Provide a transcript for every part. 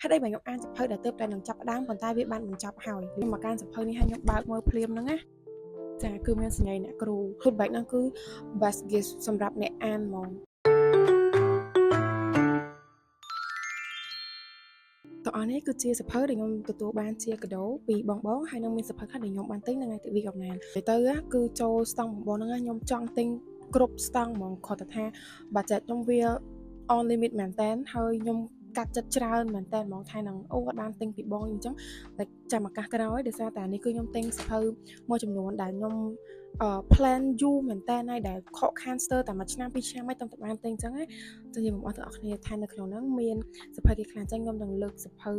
ហេតុអីបើខ្ញុំអានសៀវភៅដែលទើបតែនឹងចាប់ផ្ដើមប៉ុន្តែវាបានបញ្ចប់ហើយខ្ញុំមកកាន់សៀវភៅនេះហើយខ្ញុំបើកមើលភ្លាមហ្នឹងណាចាគឺមានសញ្ញាអ្នកគ្រូ tote bag ហ្នឹងគឺ best gift សម្រាប់អ្នកអានហ្មងតោះអស់នេះគឺជាសៀវភៅដែលខ្ញុំទទួលបានជាកាដូពីបងបងហើយនឹងមានសៀវភៅខ្លះដែលខ្ញុំបានទិញនៅថ្ងៃទិវាកំណានទៅទៅគឺចូលស្តង់បងបងហ្នឹងខ្ញុំចង់ទិញគ្រប់ស្តង់ហ្មងគ្រាន់តែថា budget ខ្ញុំវា on limit មែនតើហើយខ្ញុំកាត់ចិត្តច្រើនមែនតើហ្មងថែនឹងអូអត់បានទិញពីបងអញ្ចឹងតែចាំឱកាសក្រោយដោយសារតែនេះគឺខ្ញុំទិញសៀវភៅមួយចំនួនដែលខ្ញុំអឺ plan យូរមែនតើហើយដែលខកខានស្ទើរតែមួយឆ្នាំពីរឆ្នាំហើយតំតែបានទិញអញ្ចឹងណាចឹងនិយាយបងប្អូនទាំងអស់គ្នាថានៅក្នុងហ្នឹងមានសៀវភៅគេខ្លះអញ្ចឹងខ្ញុំនឹងលើកសៀវភៅ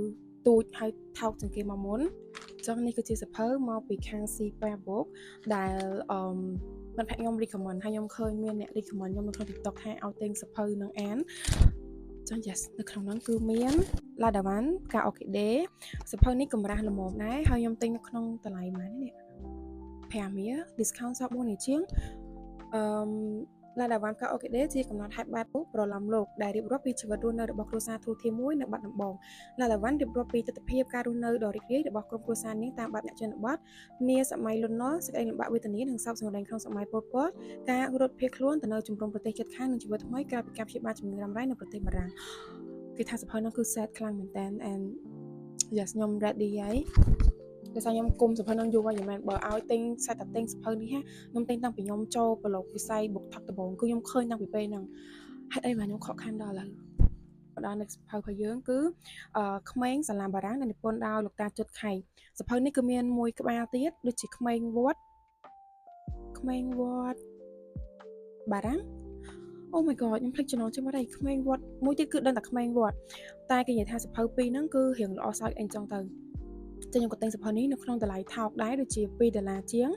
ទូចហើយថោកជាងគេមកមុនអញ្ចឹងនេះគឺជាសៀវភៅមកពីខាង C8 Book ដែលអឺមិត្តភក្តិខ្ញុំ recommend ហើយខ្ញុំឃើញមានអ្នក recommend ខ្ញុំនៅក្នុង TikTok ថាឲ្យទិញសៀវភៅនឹងអានចឹង yes នៅក្នុងហ្នឹងគឺមានឡាដាវ៉ាន់ផ្កាអ័រគីដេសៀវភៅនេះកម្រាស់ល្មមដែរហើយខ្ញុំទិញនៅក្នុងតម្លៃប៉ុន្មាននេះ5រៀល discount សល់4រៀលជាងអឺឡាដាវ៉ាន់ផ្កាអ័រគីដេជាកំណត់ហេតុបែបប្រឡំលោកដែលរៀបរាប់ពីជីវិតរស់នៅរបស់គ្រួសារទូធាមួយនៅបាត់ដំបងឡាដាវ៉ាន់រៀបរាប់ពីទិដ្ឋភាពការរស់នៅដ៏រីករាយរបស់ក្រុមគ្រួសារនាងតាមបែបអ្នកជនបទនាសម័យលន់នល់សេចក្តីលំបាកវេទនានិងសោកសង្រេងក្នុងសម័យប៉ុលពតការរត់ភៀសខ្លួនទៅនៅជំរំប្រទេសជិតខាងនិងជីវិតថ្មីក្រោយពីការព្យាបាលជំងឺរ៉ាំរ៉ៃនៅប្រទេសបារាំងគេថាសៀវភៅនោះគឺ sad ខ្លាំងមែនតើ and yes ខ្ញុំ ready ហើយដោយសារខ្ញុំគុំសៀវភៅនឹងយូរហើយមិនមែនបើឲ្យទិញសាច់តែទិញសៀវភៅនេះខ្ញុំទិញតាំងពីខ្ញុំចូលប្រឡូកវិស័យ BookTok ដំបូងគឺខ្ញុំឃើញតាំងពីពេលហ្នឹងហេតុអីបានខ្ញុំខកខានដល់ឥឡូវដល់នៅសៀវភៅរបស់យើងគឺអឺក្មេងសាឡាមបារាំងដែលនិពន្ធដោយលោកតាជុតខៃសៀវភៅនេះគឺមានមួយក្បាលទៀតដូចជាក្មេងវត្តក្មេងវត្តបារាំង Oh my god ខ្ញុំភ្លេចចំណងជើងបាត់ហើយក្មេងវត្តមួយទៀតគឺដឹងតែក្មេងវត្តតែគេនិយាយថាសៀវភៅពីរហ្នឹងគឺរៀងល្អសើចអីចឹងទៅចឹងខ្ញុំក៏ទិញសៀវភៅនេះនៅក្នុងតម្លៃថោកដែរដូចជា2ដុល្លារជាង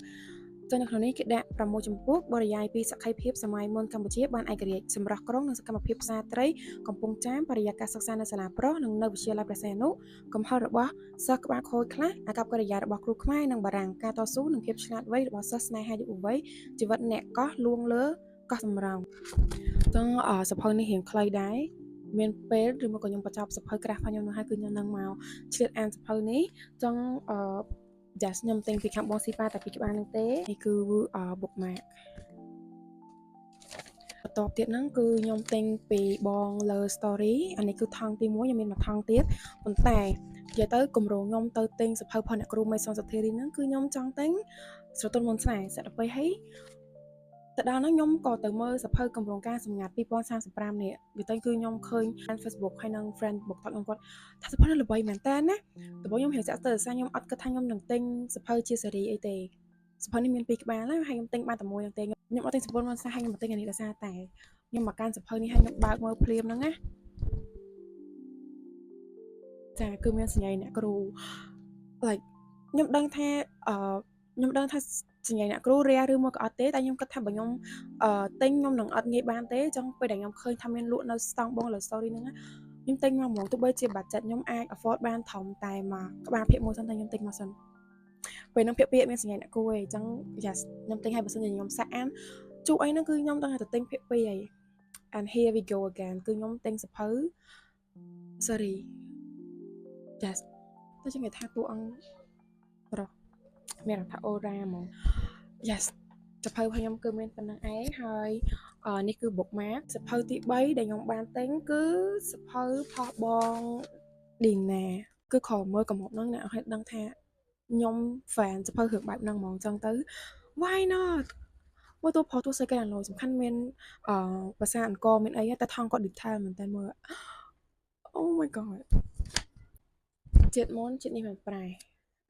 ចឹងនៅក្នុងនេះគេដាក់6ចម្ពោះបរិយាយពីសក្ខីភាពសម័យមុនកម្ពុជាបានឯករាជ្យសម្រាប់ក្រុងនិងសកម្មភាពផ្សារត្រីកំពង់ចាមបរិយាកាសសិក្សានៅសាលាប្រុសនិងនៅវិទ្យាល័យព្រះសីហនុកំហុសរបស់សិស្សក្បាលខូចខ្លះអាកប្បកិរិយារបស់គ្រូខ្មែរនិងបារាំងការតស៊ូនិងភាពឆ្លាតវៃរបស់សិស្សស្នេហាយុវវ័យជីវិតអ្នកកោះលួងលើកោះសំរោងចឹងសៀវភៅនេះរៀងខ្លីដែរមានពេលឬមកក៏ខ្ញុំបញ្ចប់សៀវភៅក្រាស់របស់ខ្ញុំនោះហើយគឺខ្ញុំនឹងមកឆ្លៀតអានសៀវភៅនេះចឹងអឺ just ខ្ញុំទិញពីខាងបងស៊ីប៉ាតែពីក្បាលហ្នឹងទេនេះគឺ bookmark បន្ទាប់ទៀតហ្នឹងគឺខ្ញុំទិញពីបងលើ story អានេះគឺថង់ទី1ខ្ញុំមានមួយថង់ទៀតប៉ុន្តែនិយាយទៅគម្រោងខ្ញុំទៅទិញសៀវភៅផលអ្នកគ្រូមេសុនសុធារីហ្នឹងគឺខ្ញុំចង់ទិញស្រទន់មុនស្នេហ៍សិតដល់ពេលហើយទៅដល់ហ្នឹងខ្ញុំក៏ទៅមើលសៀវភៅគម្រោងការសម្ងាត់2035នេះនិយាយទៅគឺខ្ញុំឃើញ Facebook ហើយនិង friend BookTok ខ្ញុំគាត់ថាសៀវភៅនេះល្បីមែនតើណាដំបូងខ្ញុំរៀងចាក់ទៅដោយសារខ្ញុំអត់គិតថាខ្ញុំនឹងទិញសៀវភៅជាស៊េរីអីទេសៀវភៅនេះមានពីរក្បាលណាហើយខ្ញុំទិញបានតែមួយហ្នឹងទេខ្ញុំអត់ទិញសៀវភៅមុនស្នេហ៍ហើយខ្ញុំមកទិញអានេះដោយសារតែខ្ញុំមកកាន់សៀវភៅនេះហើយខ្ញុំបើកមើលភ្លាមហ្នឹងណាចាគឺមានសញ្ញាអ្នកគ្រូ like ខ្ញុំដឹងថាអឺខ្ញុំដឹងថាសញ្ញាអ្នកគ្រូរាឬមកក៏អត់ទេតែខ្ញុំគិតថាបើខ្ញុំអឺទិញខ្ញុំនឹងអត់ងាយបានទេអញ្ចឹងពេលដែលខ្ញុំឃើញថាមានលក់នៅស្តង់បងលើ story ហ្នឹងណាខ្ញុំទិញមកហ្មងទោះបីជា budget ខ្ញុំអាច afford បានត្រឹមតែមួយក្បាលភាគមួយសិនតែខ្ញុំទិញមកសិនពេលហ្នឹងភាគ2អត់មានសញ្ញាអ្នកគ្រូទេអញ្ចឹង yes ខ្ញុំទិញឲ្យបើសិនជាខ្ញុំសាក់អានជួអីហ្នឹងគឺខ្ញុំដឹងថាទៅទិញភាគ2ហើយ and here we go again គឺខ្ញុំទិញសៀវភៅ sorry yes តែជាងគេថាតួអង្គប្រុសមានថាអូរ៉ាហ្មង yes សៀវភៅរបស់ខ្ញុំគឺមានប៉ុណ្ណឹងឯងហើយនេះគឺ bookmark សៀវភៅទី3ដែលខ្ញុំបានទិញគឺសៀវភៅផុសបងឌីណាគឺខមើលកំហុកហ្នឹងអ្នកឲ្យដឹងថាខ្ញុំ fan សៀវភៅរឿងបែបហ្នឹងហ្មងចឹងទៅ why not មើលតួផុសតួស្អីគេដល់សំខាន់មានអឺភាសាអង្គរមានអីតែថង់គាត់ detail មែនតើមើល Oh my god ជាតិមុនជាតិនេះមិនប្រែ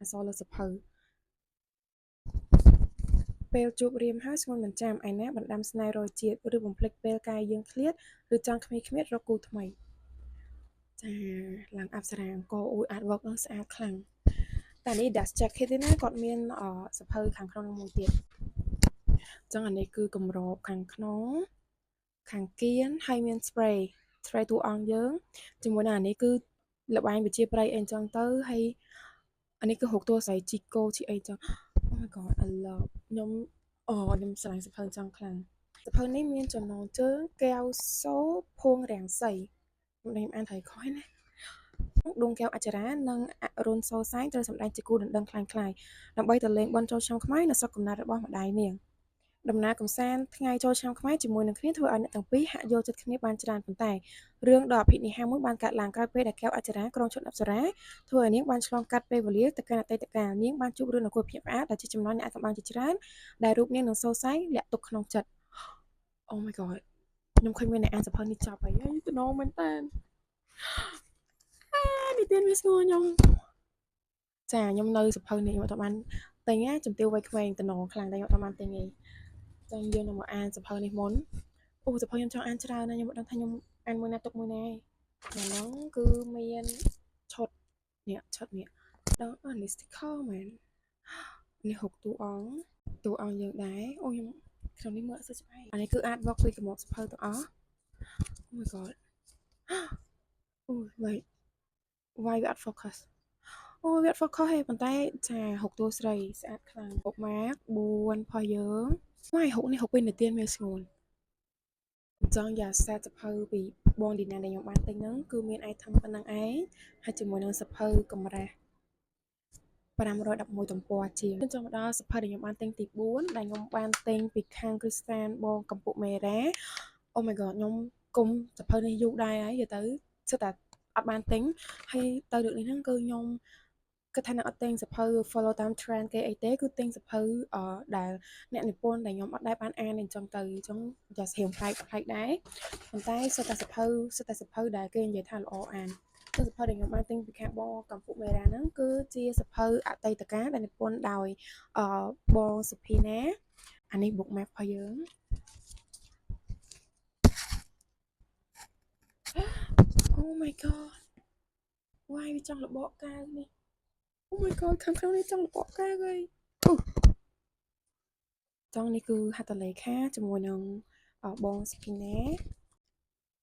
អសរលើសៀវភៅពេលជួបរៀមហើយស្ងួនមិនចាំឯណាបណ្ដាំស្នេហ៍រយជាតិឬបំភ្លេចពេលកាយយើងឃ្លាតឬចង់គ្មានគ្មានរកគូថ្មីចាឡើងអប្សរាអង្គរអូយ artwork នឹងស្អាតខ្លាំងតែនេះ dust jacket ទេណាគាត់មានសៀវភៅខាងក្នុងនឹងមួយទៀតចឹងអានេះគឺកម្របខាងក្នុងខាងគៀនហើយមាន spray spray តួអង្គយើងជាមួយនឹងអានេះគឺលបែងវិជាប្រៃអីចឹងទៅហើយអានេះគឺរូបតួស្រីជីកូជីអីចឹង Oh my god, I love ខ្ញុំអូខ្ញុំស្រឡាញ់សៀវភៅចឹងខ្លាំងសៀវភៅនេះមានចំណងជើងកែវសូភួងរាំងសីខ្ញុំដឹងខ្ញុំអានត្រូវខុសណា ដួងកែវអចរានិងអរុណសូសែងត្រូវសម្ដែងជាគូដណ្ដឹងក្លែងក្លាយដើម្បីទៅលេងបុណ្យចូលឆ្នាំខ្មែរនៅស្រុកកំណើតរបស់ម្ដាយនាងដំណើរកម្សាន្តថ្ងៃចូលឆ្នាំខ្មែរជាមួយនឹងគ្នាធ្វើឲ្យអ្នកទាំងពីរហាក់យល់ចិត្តគ្នាបានច្រើនប៉ុន្តែរឿងដ៏អភិនិហាមួយបានកើតឡើងក្រោយពេលដែលកែវអចរាក្រុងឈុតអប្សរាធ្វើឲ្យនាងបានឆ្លងកាត់ពេលវេលាទៅកាន់អតីតកាលនាងបានជួបរឿងដ៏គួរភ្ញាក់ផ្អើលដែលជាចំណោទអ្នកអាថ៌កំបាំងជាច្រើនដែលរូបនាងនឹងសូសែងលាក់ទុកក្នុងចិត្ត Oh my god ខ្ញុំឃើញមានអ្នកអានសៀវភៅនេះចប់ហើយហើយតំណងមែនតើនិទានវាស្ងួរខ្ញុំចាខ្ញុំនៅសៀវភៅនេះខ្ញុំអត់បានទិញណាជំទាវវ័យក្មេងតំណងខ្លាំងតែខ្ញុំអត់បានទិញទេចឹងយើងនឹងមកអានសៀវភៅនេះមុនអូសៀវភៅខ្ញុំចង់អានច្រើនណាស់ខ្ញុំមិនដឹងថាខ្ញុំអានមួយណាទុកមួយណាឯងហ្នឹងគឺមានឈុតនេះឈុតនេះដល់អានេះ sticker មែននេះហុកតួអង្គតួអង្គយើងដែរអូខ្ញុំក្នុងនេះមើលអត់សូវច្បាស់អានេះគឺ artwork ពីកម្របសៀវភៅទាំងអស់ Oh my god អូ wait, why វាអត់ focus អូវាអត់ focus ទេប៉ុន្តែចាហុកតួស្រីស្អាតខ្លាំង bookmark 4ផុសយើងម៉ែហុកនេះហុកពីនិទានមេស្ងួនចង់យ៉ា set សៀវភៅពីបងឌីណាដែលខ្ញុំបានទិញហ្នឹងគឺមាន item ប៉ុណ្ណឹងឯងហើយជាមួយនឹងសៀវភៅកម្រាស់511ទំព័រជាងខ្ញុំចង់មកដល់សៀវភៅដែលខ្ញុំបានទិញទី4ដែលខ្ញុំបានទិញពីខាងគ្រីស្តានបងកម្ពុមេរ៉ា Oh my god ខ្ញុំគុំសៀវភៅនេះយូរដែរហើយនិយាយទៅសិតតែអត់បានទិញហើយទៅលើកនេះហ្នឹងគឺខ្ញុំគិតថានឹងអត់ទិញសៀវភៅ follow តាម trend គេអីទេគឺទិញសៀវភៅអឺដែលអ្នកនិពន្ធដែលខ្ញុំអត់ដែលបានអានអញ្ចឹងទៅអញ្ចឹងយ៉ាស្រៀងប្លែកប្លែកដែរប៉ុន្តែសិតតែសៀវភៅសិតតែសៀវភៅដែលគេនិយាយថាល្អអានគឺសៀវភៅដែលខ្ញុំបានទិញពីខាងបងកម្ពុមេរ៉ាហ្នឹងគឺជាសៀវភៅអតីតកាលដែលនិពន្ធដោយអឺបងសុភីណាអានេះ bookmark របស់យើង Oh my god, why វាចង់របកកៅនេះ Oh my god ខាងក្នុងនេះចង់របកកៅហើយអូចង់នេះគឺហត្ថលេខាជាមួយនឹងបងសុភីណា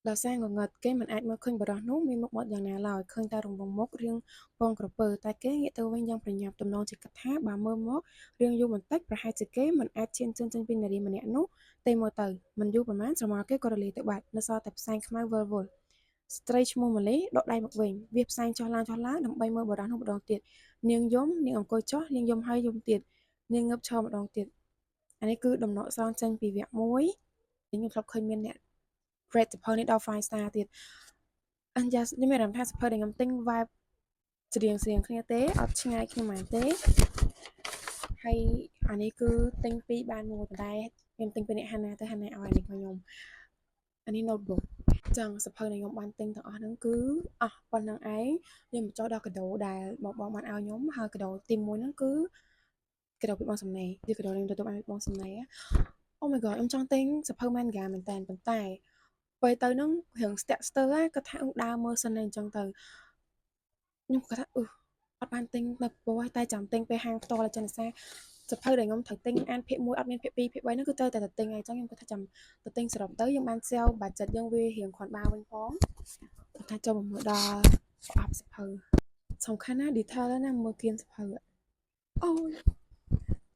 ដោយសារងងឹតគេមិនអាចមើលឃើញបុរសនោះមានមុខមាត់យ៉ាងណាឡើយឃើញតែរង្វង់មុខរាងពងក្រពើតែគេងាកទៅវិញយ៉ាងប្រញាប់ទំនងជាគិតថាបើមើលមករាងយូរបន្តិចប្រហែលជាគេមិនអាចឈានជើងចេញពីនារីម្នាក់នោះទេមើលទៅមិនយូរប៉ុន្មានស្រមោលគេក៏រលាយទៅបាត់នៅសល់តែផ្សែងខ្មៅវិលវល់ស្ត្រីឈ្មោះម៉ាលីដកដៃមកវិញវាផ្សែងចុះឡើងចុះឡើងដើម្បីមើលបុរសនោះម្ដងទៀតនាងយំនាងអង្គុយចុះនាងយំហើយយំទៀតនាងងើបឈរម្ដងទៀតអានេះគឺដំណក់ស្រង់ចេញពីវគ្គ1ខ្ញុំធ្លាប់ឃើញមានអ្នក rate សៀវភៅនេះដល់ 5 star ទៀតអញ្ចឹងខ្ញុំមានអារម្មណ៍ថាសៀវភៅដែលខ្ញុំទិញ vibe ស្រៀងស្រៀងគ្នាទេអត់ឆ្ងាយគ្នាហ្មងទេហើយអានេះគឺទិញពីរបានមួយប៉ុន្តែខ្ញុំទិញពីអ្នកហាណាទៅហាណាឲ្យអានេះមកខ្ញុំអានេះ notebook ចឹងសៀវភៅដែលខ្ញុំបានទិញទាំងអស់ហ្នឹងគឺអស់ប៉ុណ្ណឹងឯងខ្ញុំបញ្ចូលដល់កាដូដែលបងបងបានឲ្យខ្ញុំហើយកាដូទី1ហ្នឹងគឺកាដូពីបងសំណេរគឺកាដូដែលខ្ញុំទទួលបានពីបងសំណេរ Oh my god ខ្ញុំចង់ទិញសៀវភៅ manga មែនតើប៉ុន្តែពេលទៅហ្នឹងរឿងស្ទាក់ស្ទើរគាត់ថាដើរមើលសិនអញ្ចឹងទៅខ្ញុំគាត់ថាអឺអត់បានទិញនៅពោះតែចាំទិញពេលហាងផ្ទាល់អញ្ចឹងសារសៀវភៅដែលខ្ញុំត្រូវទិញអានភាគ1អត់មានភាគ2ភាគ3ហ្នឹងគឺត្រូវតែទៅទិញហើយអញ្ចឹងខ្ញុំគាត់ថាចាំទៅទិញសរុបទៅយើងបាន sale budget យើងវារៀងគ្រាន់បើវិញផងគាត់ថាចូលមកមើលដល់ប្រអប់សៀវភៅសំខាន់ណាស់ detail ណាមើលគៀនសៀវភៅអូយ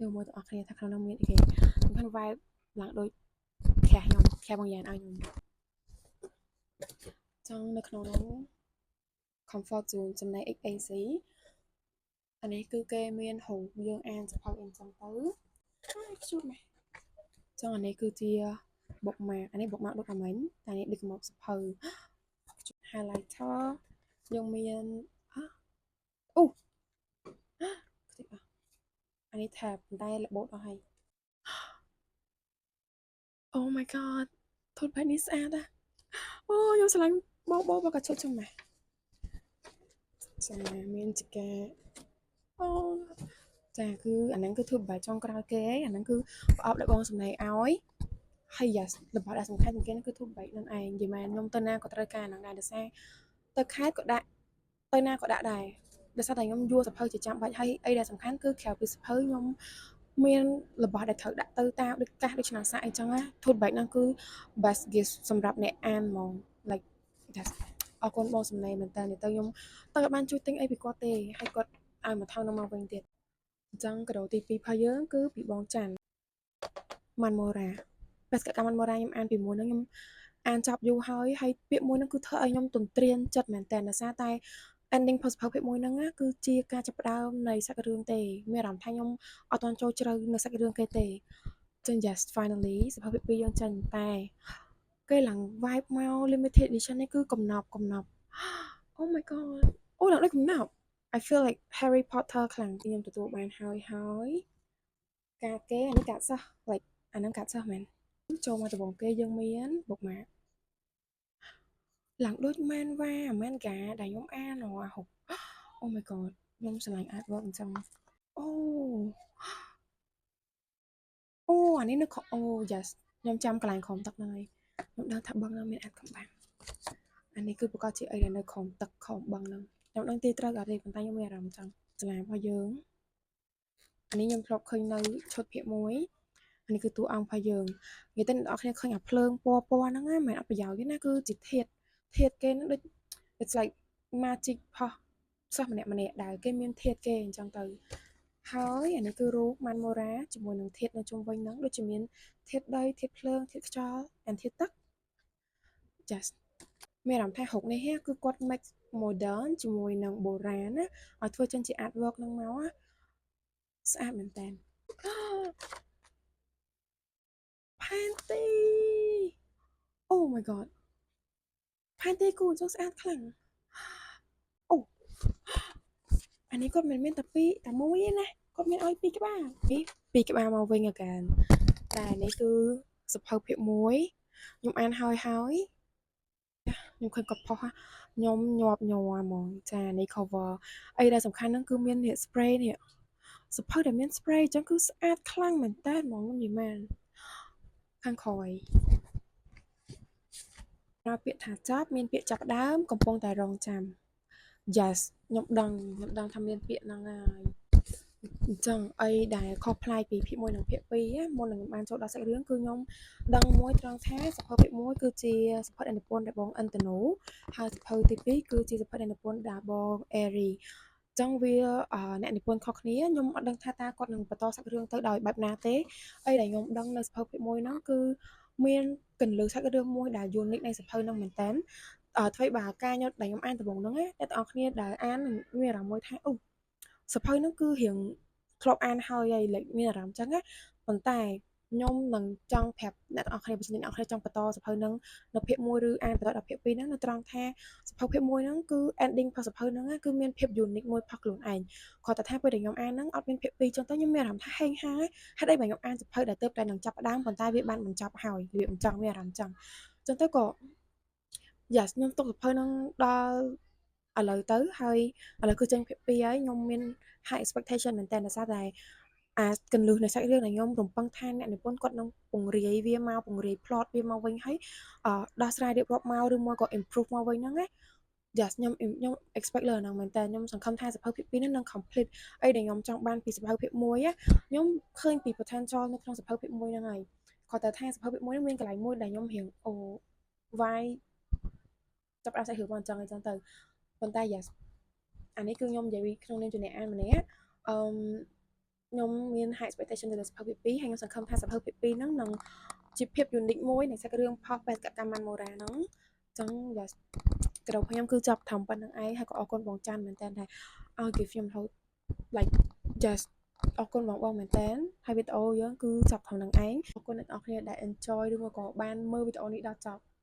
យើងមើលទាំងអស់គ្នាថាក្នុងនោះមានអីគេសំខាន់ vibe ឡើងដូចខះខ្ញុំខះបងយ៉ានឲ្យខ្ញុំចង់នៅក្នុងនោះ comfort zone ចំណែក XAC អានេះគឺគេមានរូបយើងអានសៀវភៅអីចឹងទៅហើយខ្ជូតម៉េះចឹងអានេះគឺជា bookmark អានេះ bookmark ដូចអាមិញតែនេះដូចមកសៀវភៅ highlighter យើងមានអូខ្ទេចអស់អានេះ tab ប៉ុន្តែរបូតអស់ហើយ Oh my god ថូតបែបនេះស្អាតណាស់អូខ្ញុំស្រឡាញ់បោបោបកឈុតចឹងម៉េះចាមានចកាអូចាគឺអាហ្នឹងគឺធ្វើបែបចុងក្រោយគេឯងអាហ្នឹងគឺប្រអប់ដែលបងសំណែឲ្យហើយយ៉ារបស់ដែលសំខាន់ជាងគេគឺធ្វើបែបនឹងឯងនិយាយមែនខ្ញុំទៅណាក៏ត្រូវការហ្នឹងដែរដោយសារទៅខេត្តក៏ដាក់ទៅណាក៏ដាក់ដែរដោយសារតែខ្ញុំយួរសៀវភៅជាចាំបាច់ហើយអីដែលសំខាន់គឺក្រៅពីសៀវភៅខ្ញុំមានរបស់ដែលត្រូវដាក់ទៅតាមដូចកាសដូចឆ្នាំសាក់អីចឹងណា tote bag ហ្នឹងគឺ best gift សម្រាប់អ្នកអានហ្មង like yes អរគុណបងសំណេរមែនតើទៅខ្ញុំទៅអត់បានជួយទិញអីពីគាត់ទេហើយគាត់ឲ្យមកថងនឹងមកវិញទៀតអញ្ចឹងកាដូទី2របស់យើងគឺពីបងច័ន្ទម៉ាន់ម៉ូរ៉ាបេសកកម្មម៉ាន់ម៉ូរ៉ាខ្ញុំអានពីមួយហ្នឹងខ្ញុំអានចប់យូរហើយហើយពាក្យមួយហ្នឹងគឺធ្វើឲ្យខ្ញុំទន្ទ្រានចិត្តមែនតើដោយសារតែ ending ផុសសភៅភាគ1ហ្នឹងណាគឺជាការចាប់ផ្ដើមនៃសាច់រឿងទេមានអារម្មណ៍ថាខ្ញុំអត់ទាន់ចូលជ្រៅនៅសាច់រឿងគេទេចឹង yes, finally សភៅភាគ2យើងចេញតែគេឡើង vibe មក limited edition នេះគឺកំណប់កំណប់ Oh my God អូឡើងដូចកំណប់ I feel like Harry Potter ខ្លាំងខ្ញុំទទួលបានហើយហើយកាតគេអានេះកាតសិស្ស like អាហ្នឹងកាតសិស្សមែនចូលមកដំបូងគេយើងមាន bookmark ឡើងដូច manhwa manga ដែលខ្ញុំអានហ៎ Oh my God ខ្ញុំស្រឡាញ់ artwork អញ្ចឹងអូអូអានេះនៅអូ yes ខ្ញុំចាំកន្លែងក្រោមទឹកហ្នឹងហើយខ្ញុំដឹងថាបឹងហ្នឹងមានអាថ៌កំបាំងអានេះគឺប្រកាសជាអីដែលនៅក្រោមទឹកក្រោមបឹងហ្នឹងខ្ញុំដឹងទីត្រូវអត់ទេប៉ុន្តែខ្ញុំមានអារម្មណ៍ចឹងសាលារបស់យើងអានេះខ្ញុំធ្លាប់ឃើញនៅឈុតភាគ1អានេះគឺតួអង្គរបស់យើងនិយាយទៅអ្នកនរគ្នាឃើញអាភ្លើងពណ៌ពណ៌ហ្នឹងណាមិនមែនអត់ប្រយោជន៍ទេណាគឺជាធាតធាតគេហ្នឹងដូច it's like magic ផោះសិស្សម្នាក់ម្នាក់ដែលគេមានធាតគេអញ្ចឹងទៅហើយអានេះគឺរូបម៉ាន់ម៉ូរ៉ាជាមួយនឹងធាតនៅជុំវិញហ្នឹងដូចជាមានធាតដីធាតភ្លើងធាតខ្យល់ and ធាតទឹក just មានអារម្មណ៍ថារូបនេះគឺគាត់ mix modern ជាមួយនឹងបុរាណណាឲ្យធ្វើចេញជា artwork ហ្នឹងមកណាស្អាតមែនតើផែនទី Oh my God ផែនទីគូអញ្ចឹងស្អាតខ្លាំងអូអានេះគាត់មិនមានតែពីរតែមួយទេណាគាត់មានឲ្យពីរក្បាលពីពីរក្បាលមកវិញ again តែនេះគឺសភៅភាគ1ខ្ញុំអានហើយហើយខ្ញុំឃើញគាត់ផុសខ្ញុំញាប់ញ័រហ្មងចានេះ cover អីដែលសំខាន់ហ្នឹងគឺមាននេះ spray នេះសភៅដែលមាន spray អញ្ចឹងគឺស្អាតខ្លាំងមែនតើហ្មងខ្ញុំនិយាយមែនខាងក្រោយក្រោយពាក្យថាចាប់មានពាក្យចាប់ដើមកំពុងតែរងចាំ Yes ខ្ញុំដឹងខ្ញុំដឹងថាមានពាក្យហ្នឹងហើយអញ្ចឹងអីដែលខុសប្លែកពីភាគ1និងភាគ2មុននឹងខ្ញុំបានចូលដល់សាច់រឿងគឺខ្ញុំដឹងមួយត្រង់ថាសភៅភាគ1គឺជាសភៅដែលនិពន្ធដោយបងអិនតូណូហើយសភៅទី2គឺជាសភៅដែលនិពន្ធដោយបងអេរីចឹងវាអ្នកនិពន្ធខុសគ្នាខ្ញុំអត់ដឹងថាតើគាត់នឹងបន្តសាច់រឿងទៅដោយបែបណាទេអីដែលខ្ញុំដឹងនៅសភៅភាគ1ហ្នឹងគឺមានកន្លឹះសាច់រឿងមួយដែល unique នៃសភៅហ្នឹងមែនតើអ្វីបើការញ៉ាត់ដែលខ្ញុំអានដំបូងហ្នឹងណាអ្នកទាំងអស់គ្នាដែលអាននឹងមានអារម្មណ៍មួយថាអូសភៅហ្នឹងគឺរៀងធ្លាប់អានហើយហើយ like មានអារម្មណ៍ចឹងណាប៉ុន្តែខ្ញុំនឹងចង់ប្រាប់អ្នកទាំងអស់គ្នាបើសិនជាអ្នកទាំងអស់គ្នាចង់បន្តសភៅហ្នឹងនៅភាគ1ឬអានបន្តដល់ភាគ2ហ្នឹងនៅត្រង់ថាសភៅភាគ1ហ្នឹងគឺ ending របស់សភៅហ្នឹងគឺមានភាព unique មួយផុសខ្លួនឯងគ្រាន់តែថាពេលដែលខ្ញុំអានហ្នឹងអត់មានភាគ2ចឹងទៅខ្ញុំមានអារម្មណ៍ថាហេងហាហេតុអីបើខ្ញុំអានសភៅដែលទើបតែនឹងចាប់ផ្ដើមប៉ុន្តែវាបានបញ្ចប់ហើយរបៀបអញ្ចឹងមានអារម្មណ៍ចឹងចឹងទៅក៏ yes ខ្ញុំទុកសភៅហ្នឹងដល់ឥឡូវទៅហើយឥឡូវគឺចេញភាគ2ហើយខ្ញុំមាន high expectation មែនតើដោយសារតែអាកន្លឹះនៃសាច់រឿងដែលខ្ញុំរំពឹងថាអ្នកនិពន្ធគាត់នឹងពង្រាយវាមកពង្រាយ plot វាមកវិញហើយដោះស្រាយរៀបរាប់មកឬមួយក៏ improve មកវិញហ្នឹងណា Yes ខ្ញុំខ្ញុំ expect លើហ្នឹងមែនតើខ្ញុំសង្ឃឹមថាសភៅភាគ2ហ្នឹងនឹង complete អីដែលខ្ញុំចង់បានពីសភៅភាគ1ណាខ្ញុំឃើញពី potential នៅក្នុងសភៅភាគ1ហ្នឹងហើយគ្រាន់តែថាសភៅភាគ1ហ្នឹងមានកន្លែងមួយដែលខ្ញុំរៀងអូ why ចាប់ផ្ដើមសាច់រឿងមកអញ្ចឹងអញ្ចឹងទៅប៉ុន្តែ yes អានេះគឺខ្ញុំនិយាយក្នុងនាមជាអ្នកអានម្នាក់អឺខ្ញុំមាន high expectation ទៅលើសភៅភាគ2ហើយខ្ញុំសង្ឃឹមថាសភៅភាគ2ហ្នឹងនឹងជាភាព unique មួយនៃសាច់រឿងផុសបេសកកម្មម៉ាន់ម៉ូរ៉ាហ្នឹងអញ្ចឹង yes ក្រុមខ្ញុំគឺចប់ត្រឹមប៉ុណ្្នឹងឯងហើយក៏អរគុណបងច័ន្ទមែនតើថាឲ្យ give ខ្ញុំរហូត like just អរគុណបងបងមែនតើហើយវីដេអូយើងគឺចប់ត្រឹមហ្នឹងឯងអរគុណអ្នកនរគ្នាដែល enjoy ឬមកក៏បានមើលវីដេអូនេះដល់ចប់។